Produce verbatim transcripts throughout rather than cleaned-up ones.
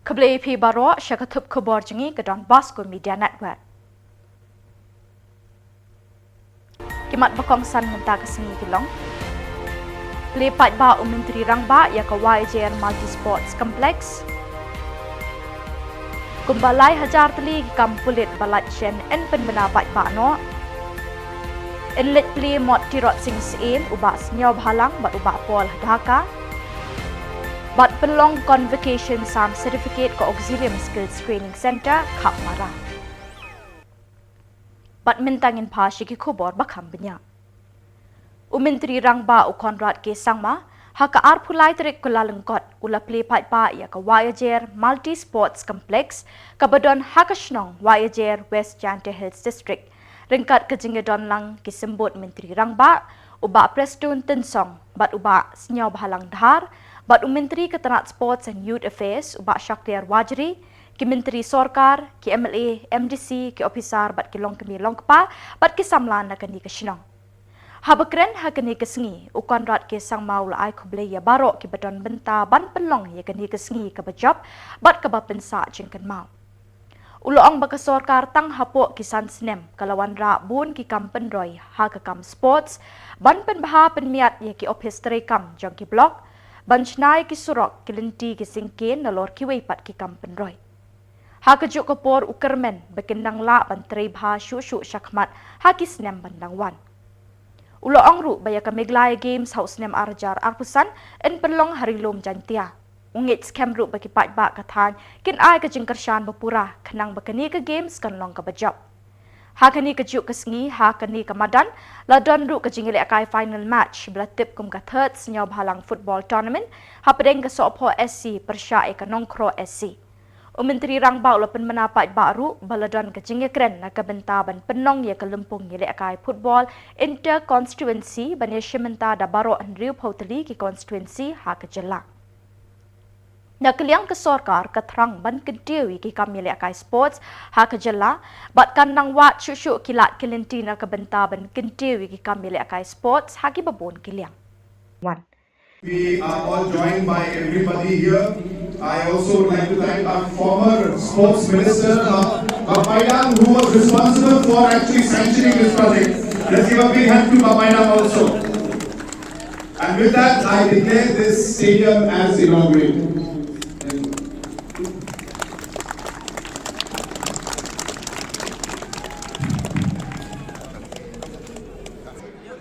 Khublei phi baroh sha ka thup khubor jong ngi ka Don Bosco Media Network. Ki mat ba kongsan mynta ka sngi ki long: Plie paidbah u Myntri Rangbah ïa ka Y J R Multi Sports Complex. Kumba lai hajar tylli ki kam pulit ba lait shen yn pynbna paidbah noh. Yn leit plie mot Tirot Sing Syiem u Bah Sniawbhalang bad u Bah Paul ha Dhaka. Bad pynlong convocation sam certificate ka Auxilium Skills Training Centre, Khapmara. Bad mynta ngin phai sha ki khubor ba kham bniah. U Myntri Rangbah u Conrad K Sangma ha ka arphew lai tarik Kyllalyngkot u la plie paidbah ïa ka Y J R Multi Sports Complex kaba don ha ka shnong Y J R, West Jaintia Hills District, ryngkat ka jingïadon lang ki symbud Myntri Rangbah, u Bah Prestone Tynsong bad u Bah Sniawbhalang Dhar, bad u Myntri ka tnat Sports and Youth Affairs u Bah Shakliar Warjri, ki Myntri Sorkar, ki M L A, M D C, ki ophisar bad ki longkmie longkpa bad ki samla na kane ka shnong. Haba kren ha kane ka sngi, u Conrad K Sangma u la ai khublei ïa baroh kiba don bynta ban pynlong ïa kane ka sngi kaba jop bad kaba pynsah jingkynmaw. U la ong ba ka sorkar tang hapoh ki san snem ka la wanrah bun ki kam pynroi ha ka kam sports, ban pynbha pynmiat ïa ki ophis treikam jong ki block, ban shna ïa ki surok, ki lynti, ki syngkien nalor kiwei pat ki kam pynroi. Ha kajuh ka por u kyrmen ba kin nang lah ban trei bha shuh shuh shakhmat ha ki snem ban dang wan. U la ong ruh ba ïa ka Meghalaya Games ha u snem ar hajar arphew san yn pynlong ha Ri Lum Jaintia. U ngeit skhem ruh ba ki paidbah ka thaiñ kin ai ka jingkyrshan bapura khnang ba kane ka Games kan long kaba jop. Ha kane kajuh ka sngi, ha kane ka madan, la don ruh ka jingïalehkai final match ba la tip kum ka Third Sniawbhalang Football Tournament hapdeng ka Sohphoh S C pyrshah ïa ka Nongkhroh S C. U Myntri Rangbah u la pynbna paidbah ruh ba la don ka jingïakren na ka bynta ban pynlong ïa ka lympung ïalehkai football inter constituency ban ïashim bynta da baroh hynriewphew tylli ki constituency ha ka jylla. Na ka liang ka sorkar ka thrang ban kyntiew ïa ki kam ïalehkai sports ha ka jylla bad kan nang wad shuh shuh ki lad ki lynti na ka bynta ban kyntiew ïa ki kam ïalehkai sports ha kiba bun ki liang. One. We are all joined by everybody here. I also would like to thank our former sports minister, uh, Bah Paidang, who was responsible for actually sanctioning this project. Let's give a big hand to Bah Paidang also. And with that, I declare this stadium as inaugurated.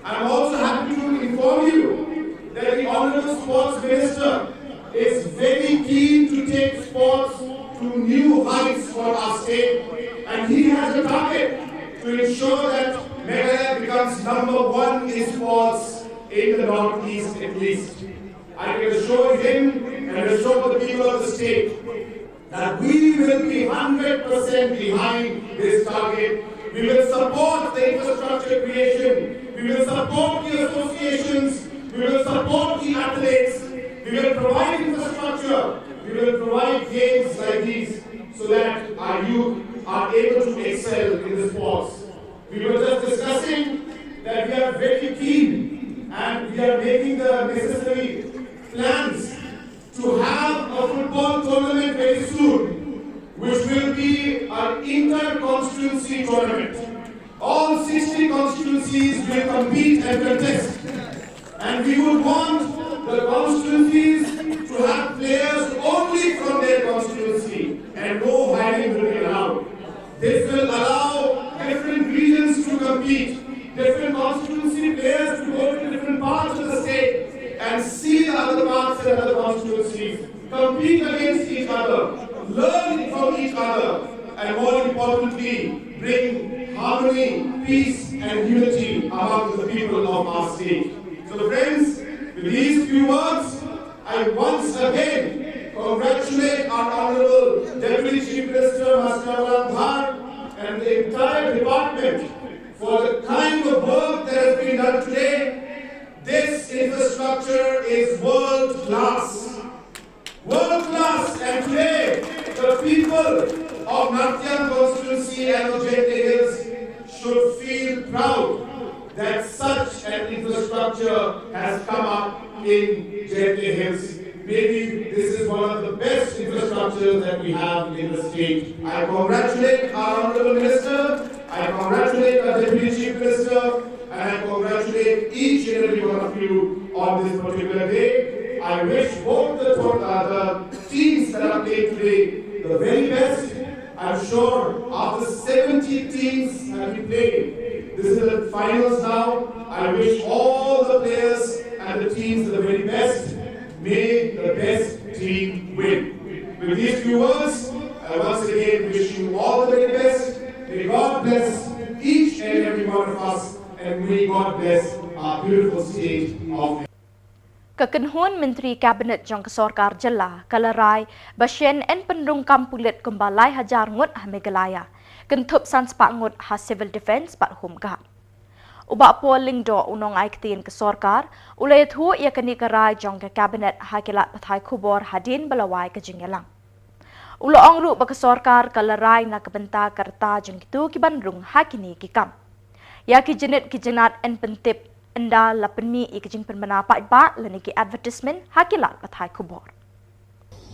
I'm also happy to inform you that the Honorable Sports Minister is very keen to take sports to new heights for our state, and he has a target to ensure that Meghalaya becomes number one in sports in the Northeast at least. I can assure him and assure the people of the state that we will be hundred percent behind this target. We will support the infrastructure creation. We will support the associations. We will support the athletes. We will provide infrastructure. We will provide games like these so that our youth are able to excel in the sports. We were just discussing that we are very keen and we are making the necessary plans to have a football tournament very soon, which will be an inter-constituency tournament. All sixty constituencies will compete and contest. And we would want the constituencies to have players only from their constituency and no hiring will be allowed. This will allow different regions to compete, different constituency players to go to different parts of the state and see the other parts and other constituencies, compete against each other, learn from each other, and more importantly, bring harmony, peace, and unity among the people of our state. So, friends, with these few words, I once again congratulate our Honorable Deputy Chief Minister, Master Ram Dhar, and the entire department for the kind of work that has been done today. This infrastructure is world class. World class, and today the people of Nartiang constituency and of Jaintia Hills should feel proud that such an infrastructure has come up in Jaintia Hills. Maybe this is one of the best infrastructures that we have in the state. I congratulate our Honorable Minister, I congratulate our Deputy Chief Minister, and I congratulate each and every one of you on this particular day. I wish both the, uh, the teams that have played today the very best. I'm sure after seventy teams have been played, this is the finals now. I wish all the players and the teams the very best. May the best team win. With these few words, I once again wish you all the very best. May God bless each and every one of us, and may God bless our beautiful state of Ka kynhun Myntri Cabinet jong ka Sorkar Jylla ka la rai ba shen yn pynrung kam pulit kumba lai hajar ngut ha Meghalaya, kynthup san spah ngut ha Civil Defence bad Home Guard. U Bah Paul Lyngdoh, u nongai ktien ka sorkar, u la ïathuh ïa kane ka rai jong ka Cabinet ha ki lad pathai khubor hadien ba la wai ka jingïalang. U la ong ruh ba ka sorkar ka la rai na ka bynta ka rta jong kito ki ban rung ha kine ki kam. Ïa ki jingit ki jingat yn pyntip ynda la pynmih ïa ki jingpynbna paidbah lane ki advertisement ha ki lad pathai khubor.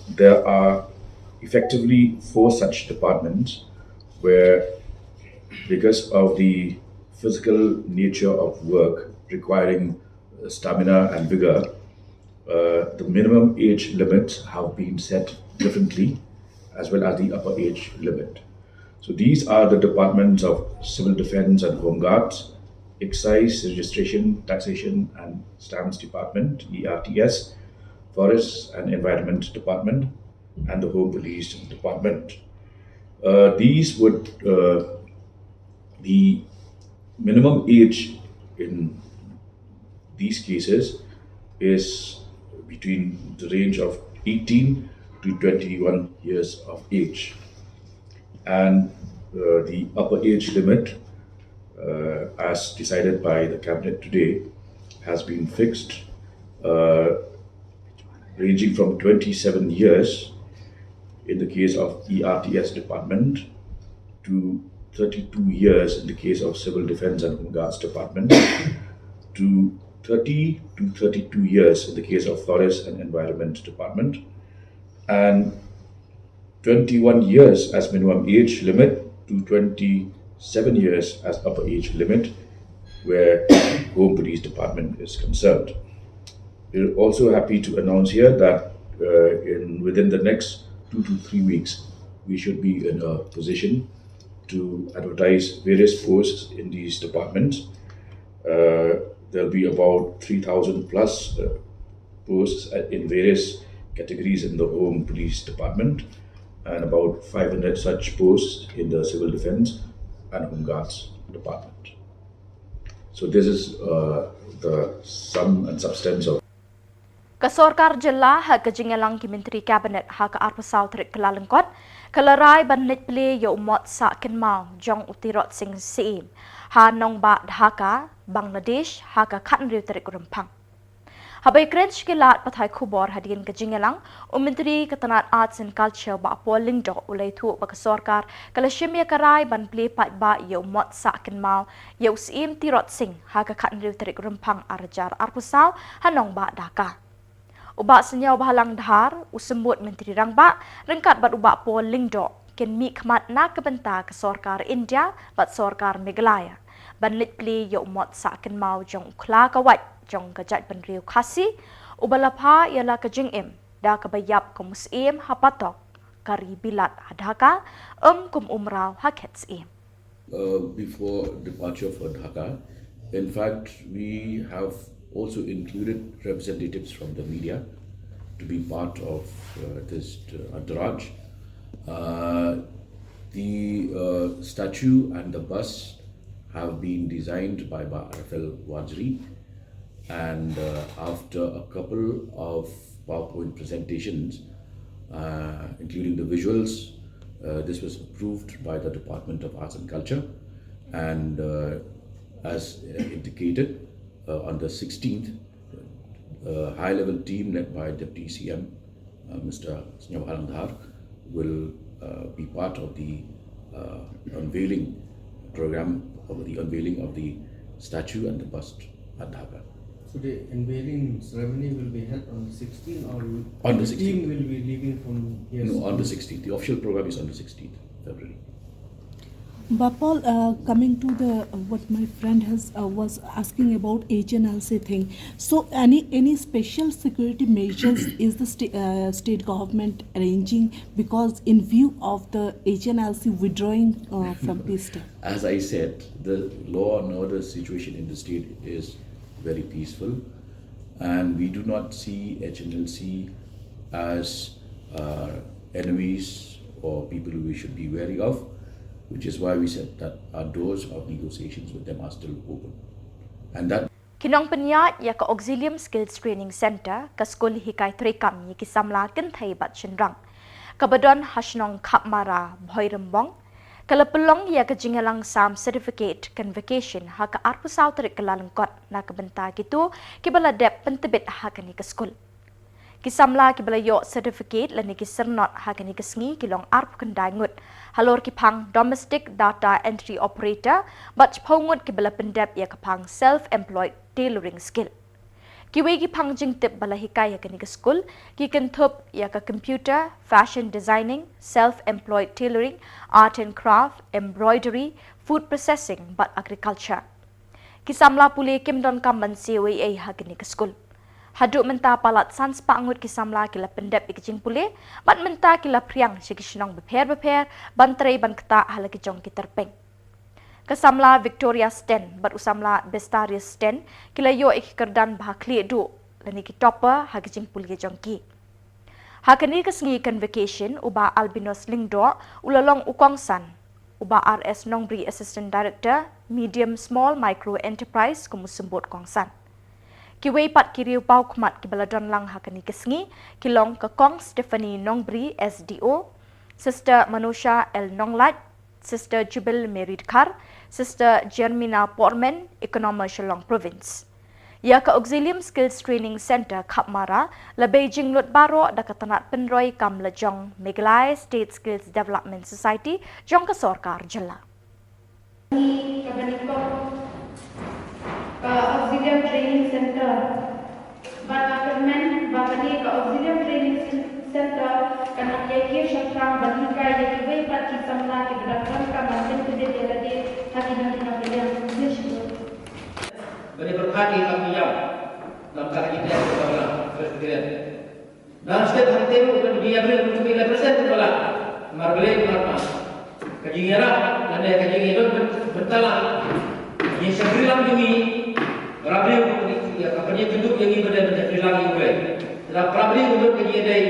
There are effectively four such departments where, because of the physical nature of work requiring uh, stamina and vigor, uh, the minimum age limits have been set differently, as well as the upper age limit. So these are the departments of Civil Defence and Home Guards, Excise, Registration, Taxation and Stamps Department, E R T S, Forests and Environment Department, and the Home Police Department. Uh, these would, uh, the minimum age in these cases is between the range of eighteen to twenty-one years of age. And uh, the upper age limit, uh, as decided by the Cabinet today, has been fixed, uh, ranging from twenty-seven years in the case of E R T S department to thirty-two years in the case of Civil Defence and Home Guards department to thirty to thirty-two years in the case of Forest and Environment department, and twenty-one years as minimum age limit to twenty-seven years as upper age limit where Home Police Department is concerned. We're also happy to announce here that uh, in within the next two to three weeks, we should be in a position to advertise various posts in these departments. Uh, there'll be about three thousand plus uh, posts in various categories in the Home Police Department and about five hundred such posts in the Civil Defence and Home Guards Department. So this is uh, the sum and substance of Ka Sorkar Jylla ha ka jingïalang ki Myntri Cabinet ha ka arphew saw tarik Kyllalyngkot ka la rai ban leit plie ïa u mot sah kynmaw jong u Tirot Sing Syiem ha nongbah Dhaka, Bangladesh ha ka khathynriew tarik Rymphang. Haba ïakren sha ki lad pathai khubor hadien ka jingïalang, u Myntri ka tnad Arts and Culture Bah Paul Lyngdoh u la ïathuh ba ka sorkar ka la shim ïa ka rai ban plie paidbah ïa u mot sah kynmaw ïa u Syiem Tirot Sing ha ka khathynriew tarik Rymphang arhajar arphew saw ha nongbah Dhaka. U Bah Sniawbhalang Dhar, u Symbud Myntri Rangbah ryngkat bad u Bah Paul Lyngdoh kin mihkhmat na ka bynta ka sorkar India bad sorkar Meghalaya ban leit plie ïa u mot sah kynmaw jong u khla ka wait jong ka jaitbynriew Khasi uba la phah ïa la ka jingim da kaba ïap kum u syiem ha Patok, ka ri Bilat ha Dhaka, ym kum u mraw ha khet syiem. Uh, before departure for Dhaka. In fact, we have also included representatives from the media to be part of uh, this uh, entourage. Uh, the uh, statue and the bust have been designed by Bah Raphael Wajri, and uh, after a couple of PowerPoint presentations, uh, including the visuals, uh, this was approved by the Department of Arts and Culture, and uh, as indicated uh, on the sixteenth, a high-level team led by Deputy C M, uh, Mister Sniawbhalang Dhar, will uh, be part of the uh, unveiling program of the unveiling of the statue and the bust at Dhaka. So the unveiling ceremony will be held on the sixteenth, or On the the team will be leaving from here? No, on the sixteenth. The official program is on the sixteenth February. Bapal, uh, coming to the uh, what my friend has uh, was asking about H N L C thing. So, any any special security measures is the sta- uh, state government arranging because in view of the H N L C withdrawing uh, from peace talk? As I said, the law and order situation in the state is very peaceful, and we do not see H N L C as uh, enemies or people we should be wary of, which is why we said that our doors of negotiations with them are still open. And that Ki nongpynïaid ïa ka Auxilium Skills Training Centre, ka skul hikai treikam ïa ki samla kynthei bad shynrang, kaba don ha shnong Khapmara, Bhoirymbong, ka la pynlong ïa ka jingïalang sam certificate convocation ha ka arphew saw tarik Kyllalyngkot na ka bynta kito kiba la dep pyntbit ha kane ka skul. Ki samla kiba la ïoh certificate lane ki syrnod ha kane ka sngi ki long arphew khyndai ngut halor ki phang Domestic Data Entry Operator bad shiphew ngut kiba la pyndep ïa ka phang Self Employed Tailoring Skill. Kiwei ki phang jingtip ba la hikai ha kane ka skul ki kynthup ïa ka Computer, Fashion Designing, Self Employed Tailoring, Art and Craft, Embroidery, Food Processing bad Agriculture. Ki samla pule kim donkam ban siew ei ei ha kane ka skul. Haduh mynta palat san spah ngut ki samla ki la pyndep ïa ka jingpule bad mynta ki la phriang sha ki shnong bapher bapher ban trei ban ktah ha la ki jong ki tyrpeng. Ka samla Victoria Sten bad u samla Bestarius Sten ki la ïoh ïa ki kyrdan ba ha khlieh duh lane ki topper ha ka jingpule jong ki. Ha kane ka sngi convocation u Bah Albinus Lyngdoh u la long u kongsan, u Bah R S Nongbri Assistant Director, Medium Small Micro Enterprise kum u symbud kongsan. Kiwei pat ki riewpawkhmat kiba la don lang ha kane ka sngi ki long ka Kong Stephanie Nongbri, S D O, Sister Manusha L Nonglait, Sister Jubil Mary Dkhar, Sister Germina Pormen, Economer Shillong Province. Ïa ka Auxilium Skills Training Centre Khapmara la bei jinglut baroh da ka tnat pynroi kam lajong Meghalaya State Skills Development Society jong ka sorkar jylla. Ka Auxilium Training Centre. Ba ka kyrmen ba kane ka Auxilium Training Centre kan ïa ki shaphrang ban hikai ïa kiwei pat ki samla kiba dang donkam ban pyntbit ïa lade ha ki nongkyndong ïa ki. Bani berkati kami yang dalam kata kita yang berkata Presbyterian. Dalam setiap hari temu kita bagi abri untuk bila persen kepala. Marbelai marpa. Ka jingïarap lane ka jingïadon bentala. Ïa shakri lang jong ngi. Para briew ïa ka pynïakynduh ïa ngi bad ban shakri lang ïa U Blei. Lada para briew ka jingïadei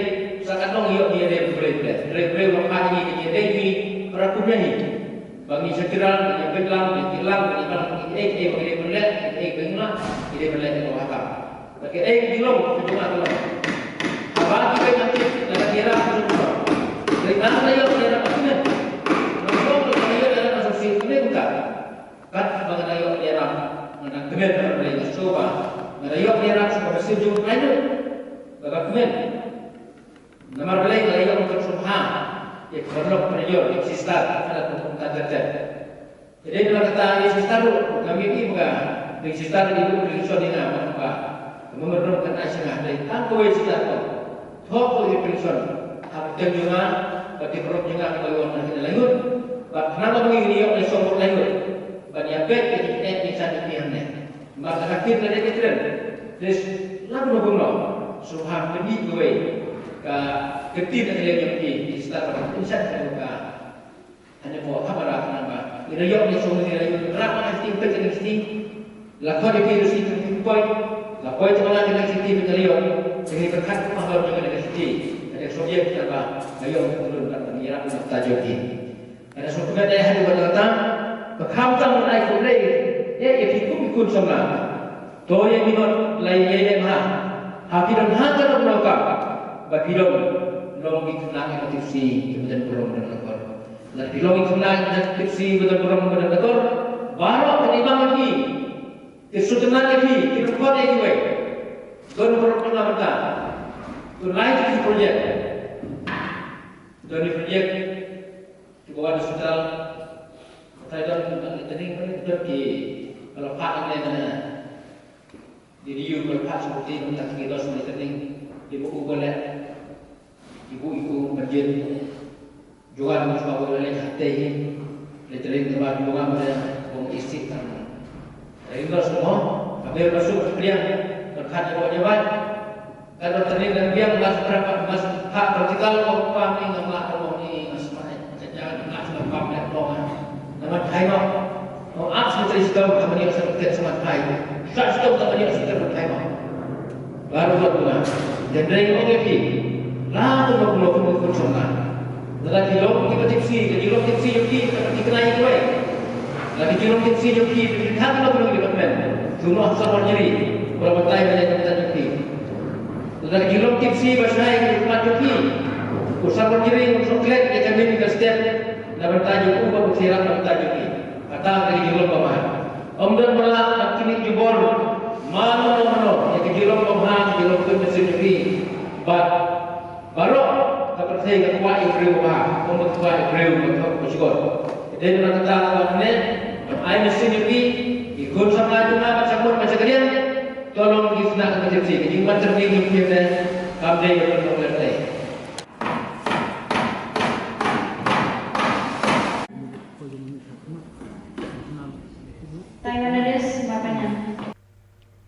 sa katno ngi ïoh jingïadei U Blei. Blei Blei ma ka jingïadei jong ngi para kumne ngi. Ba ngi shakri lang, ngi bit lang, ngi kit lang, ngi ban ngi ei ei ba ngi dei ban leh, ngi ei ba ngi lah, ngi dei ban leh ïa ka ba hakam. Ba ki ei ki long ki jong nga ki long. Haba ki ei nang tip na ka tira ki long. Dei nang la ïoh ïa ka ba kmen. Nang long la ïoh ïa ka ba suk sik kmen ka. Kat ba nga la ïoh ïa ka nga nang kmen ka ba lei nga sngewbha. Nga la ïoh ïa ka sngewbha sik jong ka ïoh. Ba ka kmen. Namar balei nga la ïoh ka sngewbha ïa ka paralok parajor ïa ka sister ka la kum ka ter ter. Dei namar kata ïa sister ruh ngam ïohi ba ka dei sister dei ruh ka lynson ïa nga ba ka mem ruh kan ai sha nga dei tang kawei sister ko. Thoh ko ïa ka lynson ha ka kyrteng jong nga bad ki paralok jong nga kiba ïoh na ki la ïoh. Bad khnang ba ngi ïoh na song ruh la ïoh. Bad ïa bad ka jingeh jingsan jong ki hangne. Ba ka kit lane ka kren. Please, la kumno kumno. Sngewbha pyni kawei ka kti na ka liang jong phi, ki stad ba pynshai ka ka. Hynrei ko ha ba ra ka nang ba. Ïa ïoh ni song ni ïa ïoh ra ka kti pyn ka kti. La khot ïa phi rusi ka phi poi. La poi ta la ka kti pyn ka ïoh. Ni ka khat ka hor jong ka kti. Ka subject ka ba. Ka ïoh ka turun ka ni ra ka ta jong phi. Ka da sngewthuh ïa haduh ba dang tam ba kham tam ban ai khublei ïa ïa phi kum ki khun samla. To ïa ngi not lai ïa ïa ha ha phi don ha ka dong nongkam ba phi don long ki khynnah ïa ka tipsy ki ba don burom don akor. Lada phi long ki khynnah ïa ka tipsy ba don burom ba don akor. Baroh ka dei bang ïa phi ki sngewtynnat ïa phi ki don khot ïa kiwei. Don burom don akor. To lai ki project. Don ki project. Kiba wan hospital, ka don ka training ka don ki, ka la phah ne na. Dei ïa u ba pha sngewthuh ïa ka ngi los mynta ka ding. Ïa u ba leh. Ïa u, ïa u ban jin. Juan ma sngewbha leh hatei hi. Leh tering ba juan ma leh bong isi tang. Ring los mo. Ka ber ba suk ka pliang. Ka khat ïa u ïa bai. Ka dor tering dan biang mas berapa mas ha praktikal ko pam ni ngam lah ko ni mas mai. Ka jalan ngam lah sngewbha leh bong. Namar hai mo. Ap sngewthuh sdom ha mani sngewthuh smat phai. Sat sdom ha mani sngewthuh smat phai mo. Baroh ba pura. Hynrei ong ïa phi. La tu ba pura pura pura sngewthuh. Lada ki long kiba tipsih, ka jinglong tipsih ïa phi, ka tikna ïa kiwei. Lada ki jinglong tipsih ïa phi, phi thad ba pura department. Jumlah sorkar jyri. Pura batai ba ïa ka ïa phi. Lada ki jinglong tipsih ba shai ka khmat ïa phi. Ku sorkar jyri, ku sorkar klet, ïa ka min ka step. Na batai ïa u ba ku thirak na batai ïa phi. Kata ka jinglong ba ma. Ym don ba lah ban kynnoh jubor mano mano mano ïa ka jinglong ba bha, ka jinglong pynbeit ïa phi. Bad baroh ka pyrthei ka kwah ïa u briew ba bha, ym ka kwah ïa u briew ba thok ba shukor. Dei na kata ka lad ne, ai mynsiem ïa phi, ki khun samla jong nga bad sha khun bad sha kadiang, to long ki khynnah ka jingpyni, ka jingwan trei jong phi ne, kam dei ïa u briew ba leh.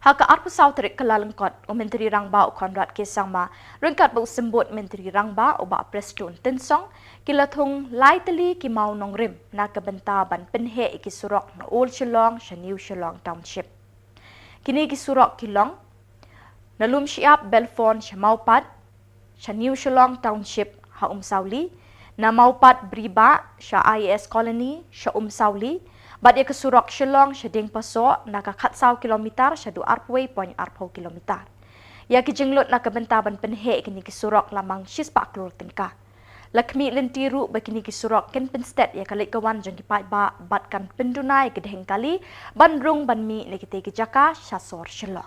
Ha ka arphew saw tarik Kyllalyngkot, u Myntri Rangbah u Conrad K Sangma, ryngkat bad u Symbud Myntri Rangbah u Bah Prestone Tynsong, ki la thung lai tylli ki maw nongrim na ka bynta ban pynheh ïa ki surok na Old Shillong sha New Shillong Township. Kine ki surok ki long, na Lumshyiap Belfon sha Mawpat, sha New Shillong Township ha Umsawli, na Mawpat Bribah sha I A S Colony sha Umsawli, bad ïa ka surok Shillong sha Diengpasoh na ka khatsaw kilometer sha dui arphew wei point arphew kilometer. Ïa ki jinglut na ka bynta ban pynheh kine ki surok la mang shispah klur tyngka. La khmih lynti ruh ba kine ki surok kin pynstet ïa ka leit ka wan jong ki paidbah bad kan pynduna ïa ki dheng kali ban rung ban mih na kitei ki jaka sha sor Shillong.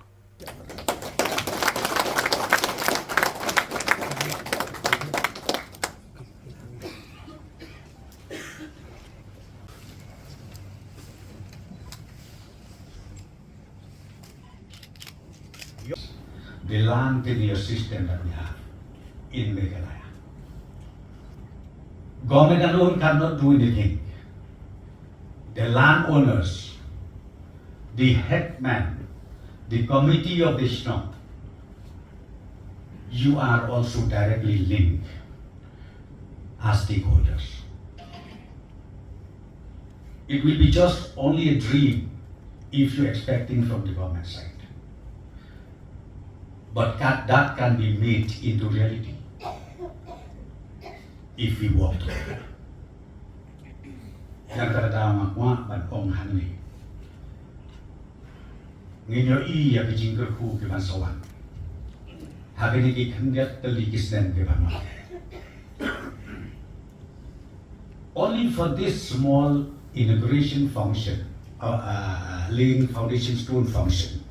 The land tenure system that we have in Meghalaya. Government alone cannot do anything. The landowners, the headman, the committee of the Shnong, you are also directly linked as stakeholders. It will be just only a dream if you're expecting from the government side. But can, that can be made into reality if we work together. Ïa kata nga kwah ban ong hangne. Ngin ïohi ïa ki jingkyrkhu ki ban sa wan ha kine ki khyndiat tylli ki snem ki ban wan. Only for this small inauguration function, uh, uh, laying foundation stone function,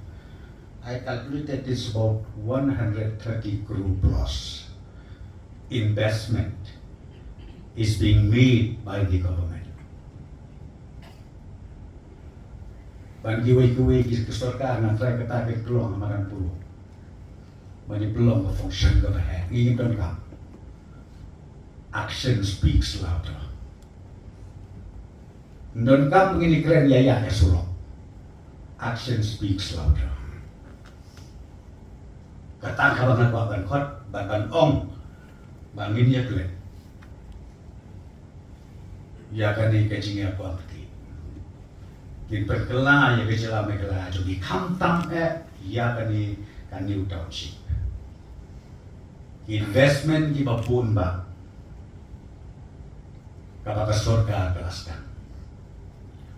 I calculated it's about one hundred thirty crore plus investment is being made by the government. Ban kiwei kiwei ki sorkar nga trai kata ki pynlong ha madan pulung. Ban ïa pynlong ka function kaba heh. Ngi donkam. Action speaks louder. Donkam ngin ïa kren ïa ïa ka surok. Action speaks louder. Kata kaba nga kwah ban khot, ban ban ong, ba ngin ïa klet ïa kane ka jingïakob kti. Kin pynkylla ïa ka jylla Meghalaya jong ngi khamtam eh ïa kane ka New Township. Investment kiba bun ba kaba ka sorkar ka la sdang.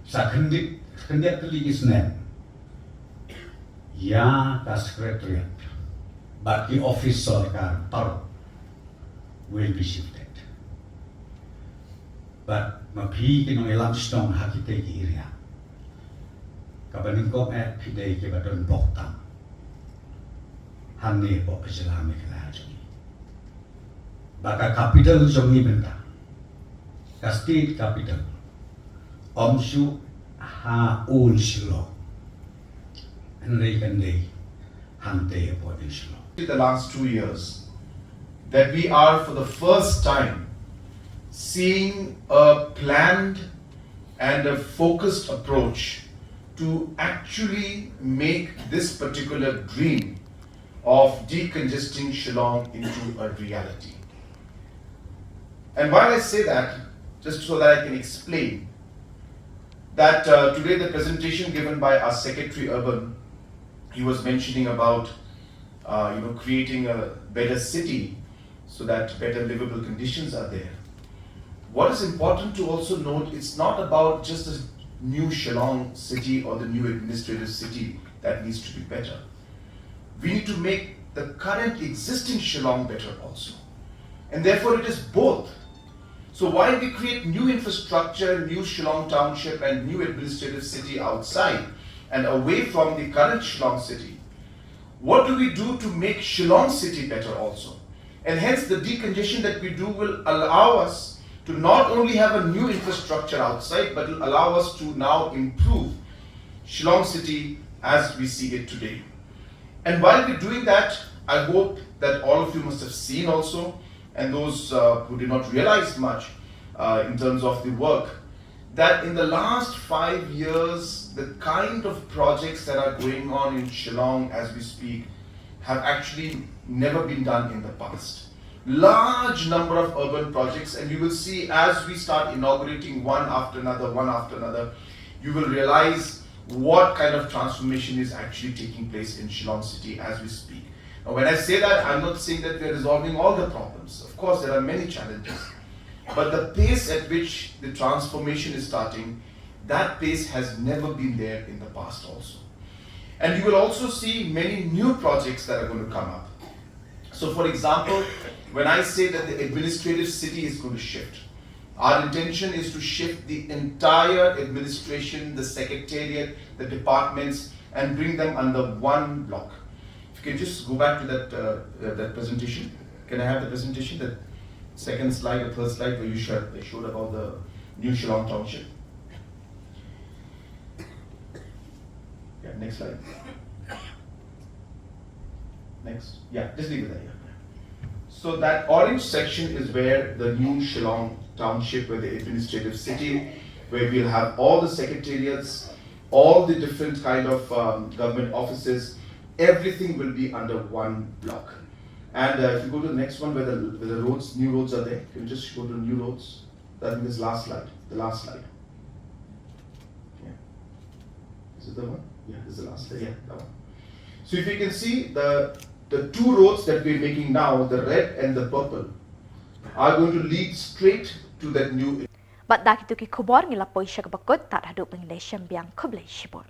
Sa khyndiat, khyndiat tylli ki snem ïa ka secretariat bad ki office sorkar baroh will be shifted. Bad ma phi ki nongïalam shnong ha kitei ki area, kaba nyngkong eh phi dei kiba don bok tam hangne hapoh ka jylla Meghalaya jong ngi. Ba ka capital jong ngi mynta, ka state capital, ym shu ha Old Shillong, hynrei kan dei hangtei hapoh Shillong. In the last two years, that we are for the first time seeing a planned and a focused approach to actually make this particular dream of decongesting Shillong into a reality. And while I say that, just so that I can explain, that uh, today the presentation given by our Secretary Urban, he was mentioning about uh, you know, creating a better city so that better livable conditions are there. What is important to also note, it's not about just the new Shillong city or the new administrative city that needs to be better. We need to make the current existing Shillong better also. And therefore it is both. So while we create new infrastructure, new Shillong township and new administrative city outside and away from the current Shillong city, what do we do to make Shillong city better also? And hence the decongestion that we do will allow us to not only have a new infrastructure outside, but will allow us to now improve Shillong city as we see it today. And while we're doing that, I hope that all of you must have seen also, and those uh, who did not realize much uh, in terms of the work, that in the last five years, the kind of projects that are going on in Shillong as we speak have actually never been done in the past. Large number of urban projects, and you will see as we start inaugurating one after another, one after another, you will realize what kind of transformation is actually taking place in Shillong city as we speak. Now, when I say that, I'm not saying that we are resolving all the problems. Of course, there are many challenges. But the pace at which the transformation is starting, that pace has never been there in the past also. And you will also see many new projects that are going to come up. So, for example, when I say that the administrative city is going to shift, our intention is to shift the entire administration, the secretariat, the departments, and bring them under one block. If you can just go back to that uh, uh, that presentation. Can I have the presentation? That second slide or third slide where you showed, showed about the new Shillong township. Yeah, next slide. Next. Yeah, just leave it there. Yeah. So that orange section is where the new Shillong township, where the administrative city, where we'll have all the secretariats, all the different kind of um, government offices, everything will be under one block. And uh, if you go to the next one, where the, where the roads, new roads are there, you can just go to new roads. That is last slide, the last slide. Yeah. Is it the one? Yeah, this is the last slide. Yeah, that one. So if you can see the the two roads that we're making now, the red and the purple, are going to lead straight to that new. Bad da kitu ki khubor ngi la poi sha kaba kut, tad haduh ban ïa shem biang, khublei shibun.